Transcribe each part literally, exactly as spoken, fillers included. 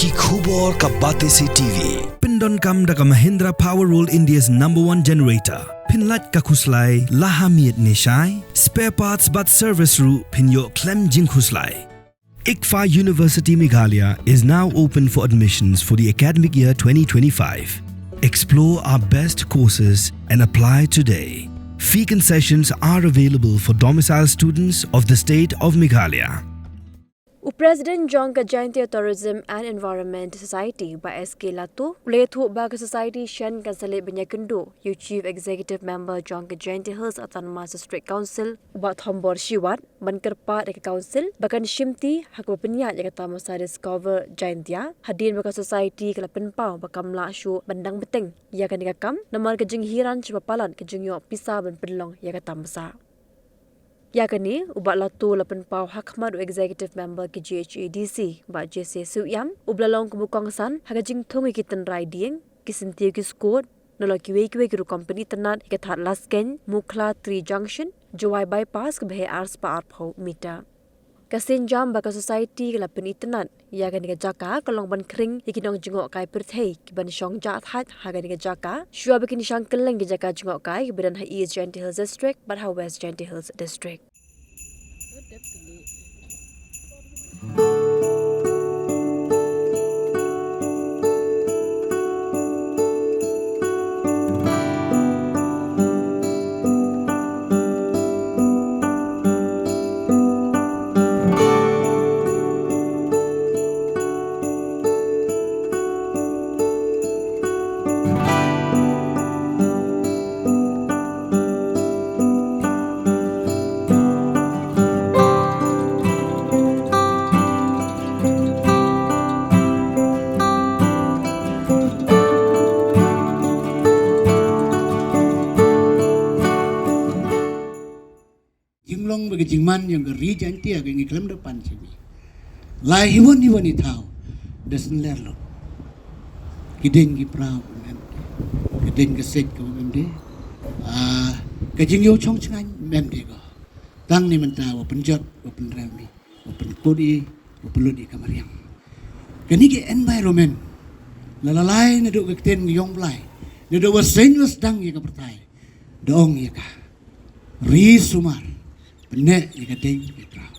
Ki khubor ka Batesi T V. Pyndonkam da ka Mahindra Power World, India's number one generator. Pynlait ka khuslai la ha miet ne shai. Spare parts bad service ruh pynïoh khlem jingkhuslai. ICFAI University Meghalaya is now open for admissions for the academic year twenty twenty-five. Explore our best courses and apply today. Fee concessions are available for domicile students of the state of Meghalaya. U President jong ka Jaintia Tourism and Environment Society, Bah S K Latu, u la ïathuh ba ka Society shen kan sa leit ban ïakynduh ïa u Chief Executive Member jong ka Jaintia Hills Autonomous District Council, Bah Thombor Shiwat, ban kyrpad ïa ka Council ba kan shimti ha kaba pynïaid ïa ka tamasa Discover Jaintia, hadien ba ka Society ka la pynpaw ba kam lah shuh ban dang bteng ïa kane ka kam namar ka jinghiar sha ba palat ka jingïoh pisa ban pynlong ïa ka tamasa. Ïa kane, u Bah Latu u la pynpaw ha khmat u Executive Member ka G H A D C, Bah J C Syiemlieh, uba la long kum u kongsan ha ka jingthung ïa ki tynrai dieng, ki syntiew ki skud, nalor kiwei kiwei ki rukom pynitynnad ïa ka Thadlaskein Mukhla Tri Junction, Jowai Bypass kaba heh ar spah arphew meter. Ka sienjam ba ka Society ka la pynitynnad ïa kane ka jaka ka long ban khring ïa ki nongjngohkai pyrthei kiban shong jahthait ha kane ka jaka, shuwa ba kin shang kylleng ki jaka jngohkai kiba don ha East Jaintia Hills District bad ha West Jaintia Hills District. Jinglong bad ka jingman jong ka ri Jaintia ka ngi khlem da pan shimi. Lai hi wan hi wan i thaw da sngewler lut. Ki ding ki praw ka mem de, ki ding ka sej ka mem de. Ah, ka jingïoh chong chngaiñ mem de ko. Tang ni mynta wa pynjot, wa pynrem i, wa pynkut i, wa pynlut i ka mariang. Kani ka environment la lalai naduh ka ktien ka yong Blai, naduh wa seng wa sdang ïa ka pyrthai. Da ong ïa ka ri sumar, pynneh ïa ka ding ïa ka praw.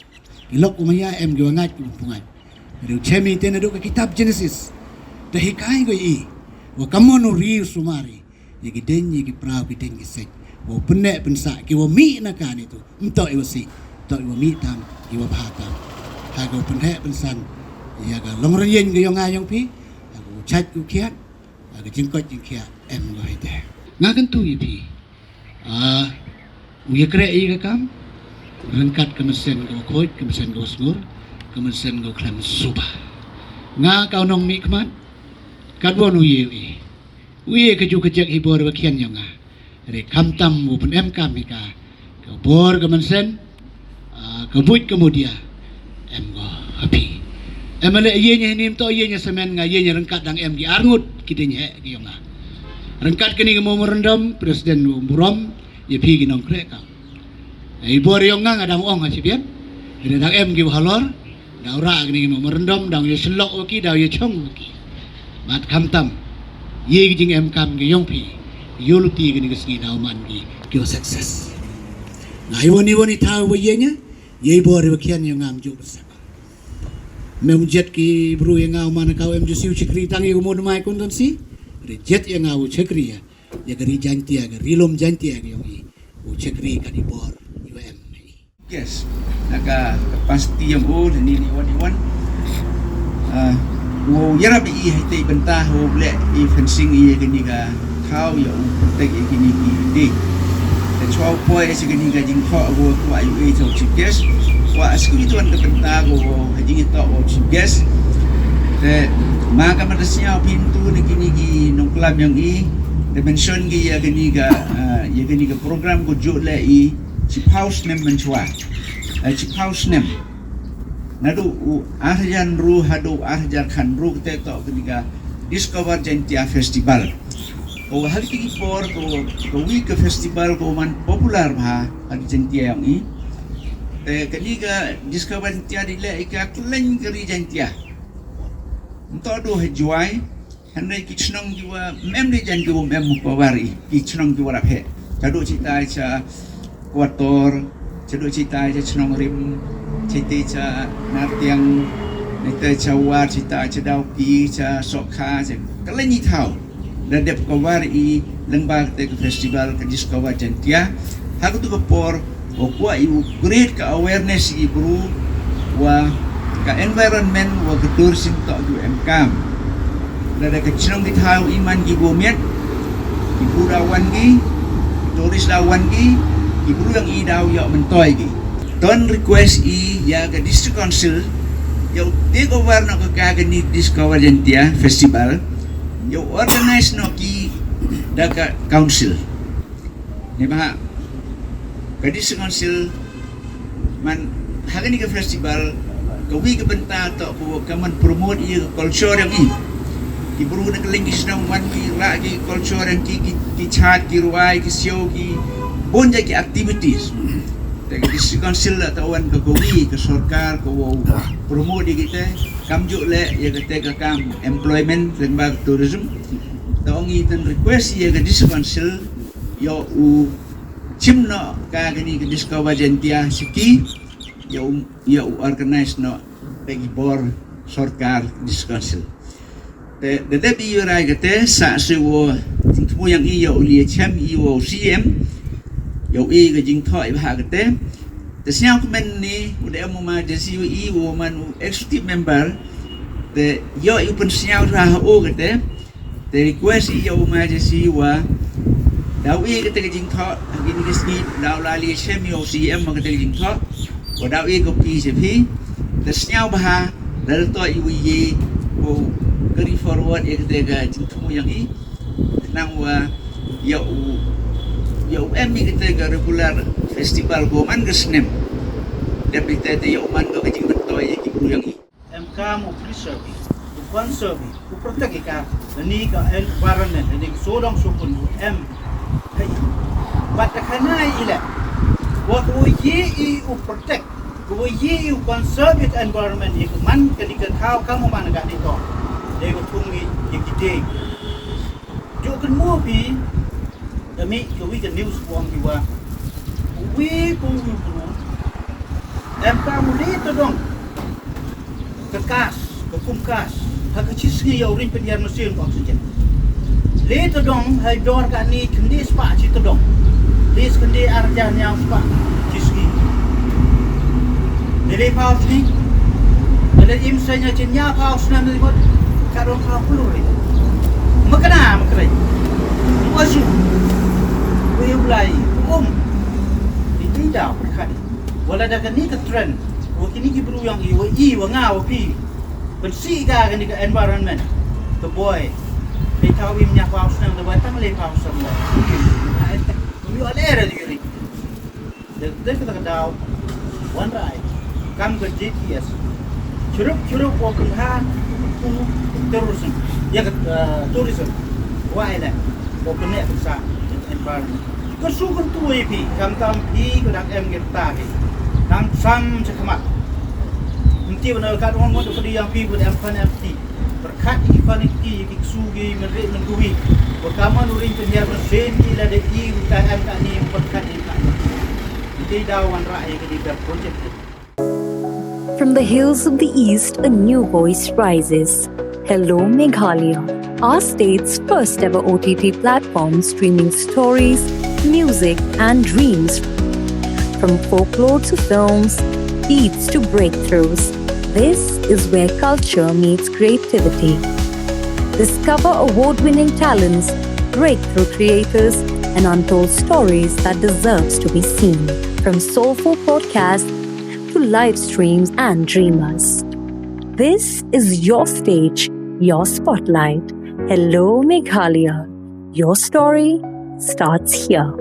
Ki lok u maya em ki wa ngait ki wa pungait. Ri u chem i te naduh ka kitab Genesis. Da hikai ko i wa kamon u ri sumar i ïa ki ding ïa ki praw ki ding ki sek. Wa pynneh pynsah ki wa mih na ka ni tu. Mto i wa si, to i wa mih tam, i wa bha tam. Ha ka wa pynheh pynsan ïa ka long rynïeng ka yong nga yong phi. Ha ka wa chait ka wa khiat, ha ka jingkoit jingkhiah em ko hi te. Nga kan tu ïa phi. Ah, u ïa kreh ïa ka kam ryngkat ka mynsiem ka wa khuid, ka mynsiem ka wa sngur, ka mynsiem ka wa khlem suba. Nga ka u nongmihkhmat, katwon u ïa u ïa u ïa ka ju ka jek hi bor wa khian yong nga. Re khamtam u pynem kam hi ka, ka bor ka mynsiem, ah, ka buit ka mudia. Em ko ha phi. Em ale ïa nya hinim to ïa nya semen nga ïa nya ryngkat dang em ki arngut ki ding heh ki yong nga. Ryngkat kani ka memorandum, President u burom ïa phi ki nongkreh kam. Ai bor yong nga nga dang ong ha chibian. Ri dang em ki halor. Daw ra kani ki memorandum, daw ïa shlok wa ki, daw ïa chong wa ki. Mat khamtam ïa ki jingem kam ki yong phi. Ïa luti kani ki sngi daw man ki ki wa success. Nga iwan iwan i thaw wa ïa nya. Ïa i bor i wa khian ïa ngam ju bersama. Mem jet ki bru ïa nga u man ka em ju siu chikri tang ïa u mod mai kun don si. Ri jet ïa nga u chikri ïa. Ïa ka ri Jaintia, ka ri lum Jaintia ka yong i. U chikri ka di bor i wa em. Yes. Na ka capacity yong u ni ni wan i wan. Ah, u yarap i hai te benta u ble i fencing i kani ka thaw ïa u protect i kini ki dei. Te chwa u poi i kini ka jingkho u kwah ïa u i thaw chief guest. Kwah aski i tuan ka benta u ha jingïatoh u chief guest. Te ma ka mata sñiaw pyntu ni kini ki nongklam yong i. Te mention ki ïa kini ka, ah, ïa kini ka program ko jot le i chiphaw snem mynchwa. Eh, chiphaw snem. Naduh u ar hajar ru haduh ar hajar khan ru kate to kani ka Discover Jaintia Festival. Ko ha kiti ki por ko, ko wi ka festival ko man popular bha ha ki Jaintia yong i. Te kani ka Discover Jaintia di le i ka klen kari Jaintia. Nto du ha Jwai, hynrei ki chnong ki wa mem de jan ki wa mem ko wari, ki chnong ki wa rap he. Chadu chitai cha Kwator, chadu chitai cha Chnong Rim, chitai cha Nartiang, nita cha War, chitai cha Dauki, cha Sokha, cha Kalani Thau. Da dep ko wari lengba te ka festival ka Discover Jaintia. Ha ka tu ka por, wa kwah i u create ka awareness i bru wa ka environment wa ka tourism to ju em kam. Lada ka chnong ki thaw i man ki bo miet, ki bru da wan ki, tourist da wan ki, ki bru yang i daw yoh mentoi ki. Ton request i ya ka District Council, yow take over no ka ka ni Discover Jaintia Festival, yow organize no ki da ka council. Ni ba ka District Council man ha kani ka festival ka wi ka bynta to ko ka man promote ïa ka culture yang i. Ki bru na ka leng ki shnong wan ki ra ki culture yang ki ki, ki chat ki ruai ki show ki bun ja ki activities. Te ka District Council la ta wan ka ko wi ka sorkar ko wo promote ïa kita kam ju le ïa kita ka kam employment leng ba tourism. Ta ong i tan request ïa ka District Council ïa u chim no ka kani ka Discover Jaintia siki ïa u ïa u organize no pegi bor sorkar District Council. Te de de bi rai kate sa se wo jingthmu yang i ïa u li chem i wo C M ïa u i ka jingthoh i bha kate. Te sñiaw kmen ni u de mo ma jesi u i wo man u executive member te ïa u pen sñiaw ha o kate. Te request i ïa u ma jesi wa daw i kate ka jingthoh ha kini ki sngi daw la li chem ïa u C M ma kate ka jingthoh. Wa daw i ko pi se phi te sñiaw bha la to i wi ye ko carry forward ïa kate ka jingthmu yang i nang wa ïa u ïa u em i kate ka regular festival ko man ka snem. Dep i te te ïa u man ko ka jingmyntoi ïa ki bru yang i. Em kam u preserve, u conserve, u protect i ka, ni ka environment, ni ka sodong sukun u em. Hey, bat ka khana i le, wa ko ye i u protect, ko ye i u conserve i ka environment, i ka man ka ni ka thaw kam u man ka ni to. Dei ko thung i, i ki dei. Ju kan mo pi, da mi ka wi ka news ko ong ki wa. Wi ko wi ko. Em ka mu li to dong. Ka kas, ka kum kas. Ha ka chi sngi ïa u ring pyndiar mesin oxygen. Li to dong ha dor ka ni khyndai spah chi to dong. Li khyndai ar hajar ñiaw spah chi sngi. Li li pau sngi. Li im sa ña chi ñiaw pau sngi ni bot. Ka dong pau pulu ri. Makna makrai. Mu asu. Ku yu blai. Ku um. Ini dah berkati. Wala da kani ka trend. Wa kini ki bru yang i wa i wa nga wa pi. Pensi ka kani ka environment. The boy. Ni tau im ñiaw pau sngi the boy tang li pau sngi. Yu ale ra di ri. Dei dei ka daw wan rai kam ka G P S. Churup churup wa pynha ku terrorism. Ya ka, eh, tourism. Wa ila wa pynne pynsa environment. Ka su kan tu wi pi kam tam pi ka dak em ka ta pi. Kam sam cha khmat. Mti wa na ka dong ngot ka di yang pi wa em pan em ti. Pyrkhat ïa ki panic ki, ïa ki ksu ki, mynrieh mynkuwi. Ba ka man u ring pynhiar mynsiem ki lada i u ta em kane, pyrkhat ïa kane. Ïa ki da wanrah ïa kane ka project. From the hills of the East, a new voice rises. Hello, Meghalaya, our state's first ever O T T platform streaming stories, music, and dreams. From folklore to films, beats to breakthroughs, this is where culture meets creativity. Discover award winning talents, breakthrough creators, and untold stories that deserves to be seen. From soulful podcasts to live streams and dreamers. This is your stage, your spotlight. Hello, Meghalaya. Your story starts here.